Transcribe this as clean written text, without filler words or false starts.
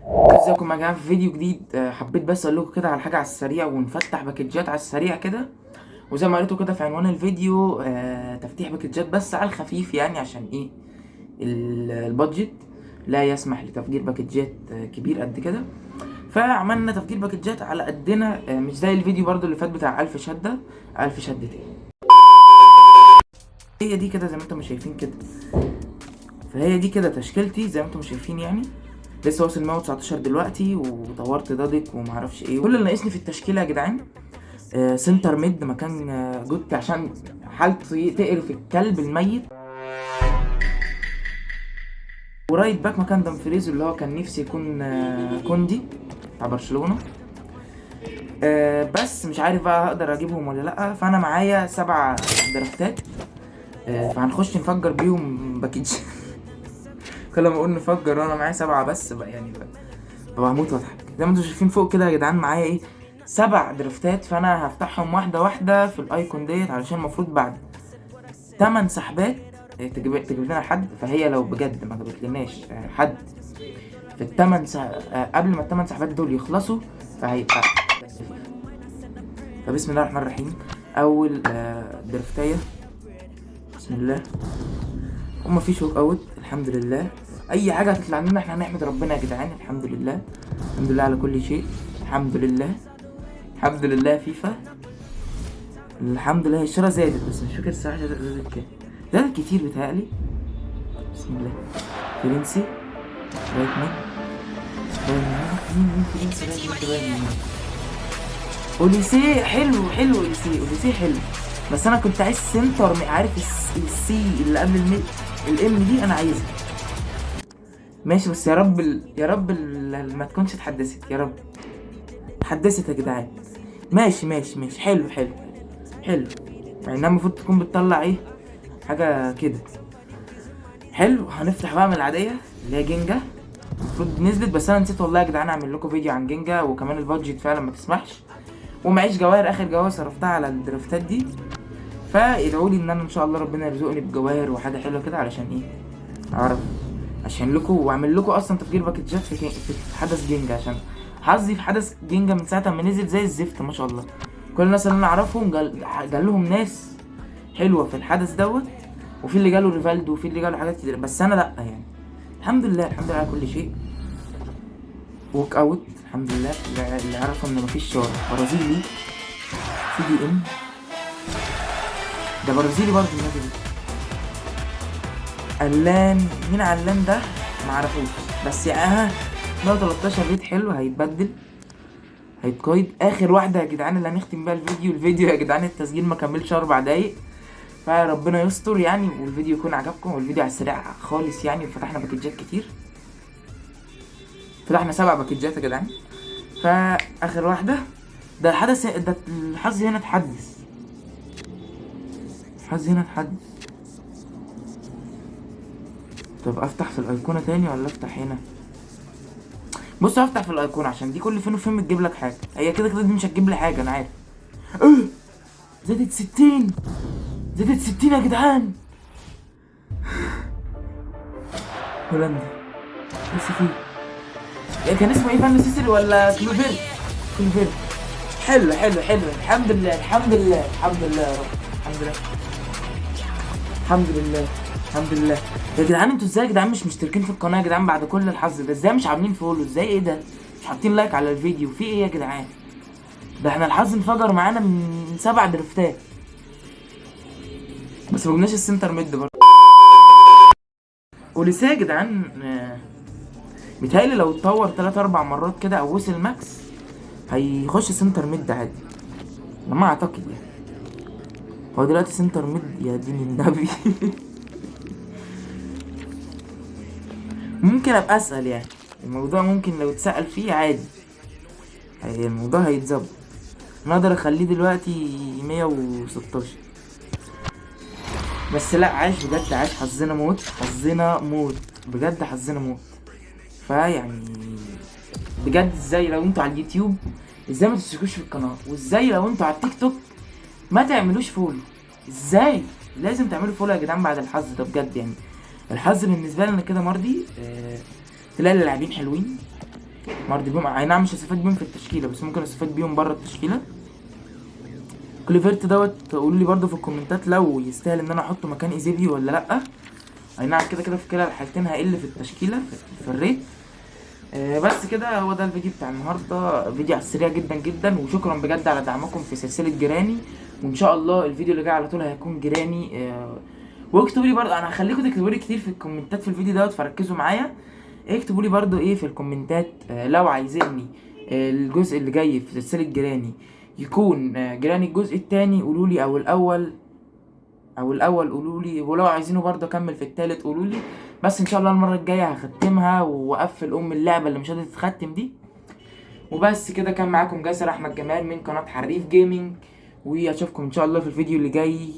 ازيكم يا جماعة في فيديو جديد. حبيت بس اقول لكم كده على حاجة على السريع، ونفتح باكجات على السريع كده. وزي ما قريتوا كده في عنوان الفيديو، تفتيح باكجات بس على الخفيف، يعني عشان ايه؟ ال budget لا يسمح لتفجير باكجات كبير قد كده. فعملنا تفجير باكجات على قدنا، مش زي الفيديو برضو اللي فات بتاع 1000 شده. 1000 شده ايه؟ هي دي كده زي ما انتم شايفين كده. فهي دي كده تشكيلتي زي ما انتم شايفين، يعني لسه واصل 119 دلوقتي، وطورت دادك ومعرفش ايه. كل اللي ناقصني في التشكيلة يا جدعان center mid مكان جوت، عشان حالته تقرف الكلب الميت، و right back مكان دامفريز اللي هو كان نفسي يكون كوندي بتاع برشلونة. بس مش عارف بقى هقدر اجيبهم ولا لا. فانا معايا 7 درافتات، فهنخش نفجر بيهم package. كل ما اقول نفجر وانا معايا 7 بس بقى، يعني بقى هموت واضحك. زي ما انتم شايفين فوق كده يا جدعان معايا ايه؟ 7 درافتات. فانا هفتحهم واحدة واحدة في ال icon ديت، علشان المفروض بعد 8 سحبات تجيب لنا حد. فهي لو بجد ما جابت لناش حد في التمن قبل ما التمن سحبات دول يخلصوا، فهيبقى. فبسم الله الرحمن الرحيم. اول درافتايه، بسم الله. وما فيش walkout الحمد لله. اي حاجة هتطلع لنا احنا هنحمد ربنا يا جدعان، الحمد لله، الحمد لله على كل شيء، الحمد لله، الحمد لله. فيفا الحمد لله. الشراء زادت، بس مش فاكر الصراحة زادت كام، زادت كتير بيتهيألي. بسم الله. فرنسي right mid، بايرن ميونخ. مين فرنسي right mid بايرن ميونخ؟ اوليسيه. حلو حلو، اوليسيه، اوليسيه حلو، بس انا كنت عايز center، عارف ال C اللي قبل ال M دي انا عايزها. ماشي، بس يا رب يا رب ما تكونش اتحدثت، يا رب اتحدثت يا جدعان. ماشي ماشي ماشي، حلو حلو حلو، مع انها المفروض تكون بتطلع ايه حاجة كده. حلو. هنفتح بقى من العادية اللي هي جينجا، المفروض نزلت بس انا نسيت والله يا جدعان اعمل لكم فيديو عن جينجا، وكمان ال budget فعلا ما تسمحش، ومعيش جواهر. اخر جواهر صرفتها على الدرافتات دي. فادعوا لي ان انا ان شاء الله ربنا يرزقني بجواهر وحاجه حلوة كده، علشان ايه؟ اعرف عشان لكم واعمل لكم اصلا تفجير باكجات في حدث جينجا، عشان حظي في حدث جينجا من ساعة ما نزل زي الزفت ما شاء الله. كل الناس اللي انا اعرفهم جال لهم ناس حلوة في الحدث دوت، وفي اللي جاله ريفالدو، وفي اللي جاله حاجات كتير، بس انا لا يعني. الحمد لله، الحمد لله على كل شيء. walkout الحمد لله. اللي عرفوا ان مفيش شارة. برازيلي CDM، ده برازيلي برضه النادي دي. علان، مين علان ده؟ معرفوش، بس 113 rate حلو، هيتبدل هيتقيد. اخر واحدة يا جدعان اللي هنختم بيها الفيديو. الفيديو يا جدعان التسجيل ما كملش 4 دقايق، فربنا يستر يعني، والفيديو يكون عجبكم. والفيديو على السريع خالص يعني، وفتحنا باكجات كتير، فتحنا 7 باكجات يا جدعان. فاخر واحدة ده الحدث ده، الحظ هنا اتحدث، الحظ هنا اتحدث. طب افتح في الايقونه تاني ولا افتح هنا؟ بص افتح في الايقونه عشان دي كل فين وفين بتجيب لك حاجة، هي كده كده دي مش هتجيب لي حاجة انا عارف. اه زادت 60، زادت 60 يا جدعان. هولندا لسه فيه، كان اسمه ايه؟ فان سيسري ولا كلوفير؟ كلوفير. حلو حلو حلو، الحمد لله الحمد لله الحمد لله يا رب، الحمد لله الحمد لله الحمد لله. يا جدعان انتوا ازاي يا جدعان مش مشتركين في القناة يا جدعان بعد كل الحظ ده؟ ازاي مش عاملين follow؟ ازاي ايه ده؟ مش حاطين like على الفيديو؟ في ايه يا جدعان؟ ده احنا الحظ انفجر معانا من 7 درافتات، بس ما جبناش ال center mid برضه. اوليسيه يا جدعان، متهيألي لو اتطور 3-4 مرات كده او وصل max هيخش center mid عادي، ما اعتقد يعني. هو دلوقتي center mid يا دين النبي. ممكن ابقى اسال يعني، الموضوع ممكن لو اتسال فيه عادي، الموضوع هيتظبط. انا اقدر اخليه دلوقتي 116، بس لا عاش بجد، عاش. حظنا موت، حظنا موت بجد، حظنا موت. فيعني بجد ازاي لو انتوا على اليوتيوب ازاي ما تشتركوش في القناة، وازاي لو انتوا على التيك توك ما تعملوش follow؟ ازاي؟ لازم تعملوا follow يا جدعان بعد الحظ ده بجد يعني. الحظ بالنسبة لنا كده مرضي. تلاقي اللاعبين حلوين، مرضي بيهم. اي نعم مش هستفاد بيهم في التشكيلة، بس ممكن استفاد بيهم بره التشكيلة. كليفرت دوت قولوا لي برده في الكومنتات لو يستاهل ان انا احطه مكان ايزيبيو ولا لا. اي نعم كده كده في كلا الحالتين هقل في التشكيلة في ال rate. بس كده هو ده الفيديو بتاع النهارده، فيديو على السريع جدا جدا، وشكرا بجد على دعمكم في سلسلة جيراني، وان شاء الله الفيديو اللي جاي على طول هيكون جيراني. واكتبوا لي برضه، انا هخليكم تكتبوا لي كتير في الكومنتات في الفيديو دوت، فركزوا معايا. اكتبوا لي برضه ايه في الكومنتات، لو عايزيني الجزء اللي جاي في سلسلة جيراني يكون جيراني الجزء التاني قولوا لي، او الاول، او الاول قولوا لي، ولو عايزينه برضه اكمل في التالت قولوا لي. بس ان شاء الله المرة الجاية هختمها واقفل ام اللعبة اللي مش قادرة تتختم دي. وبس كده، كان معاكم جاسر احمد جمال من قناة حريف جيمنج، واشوفكم ان شاء الله في الفيديو اللي جاي.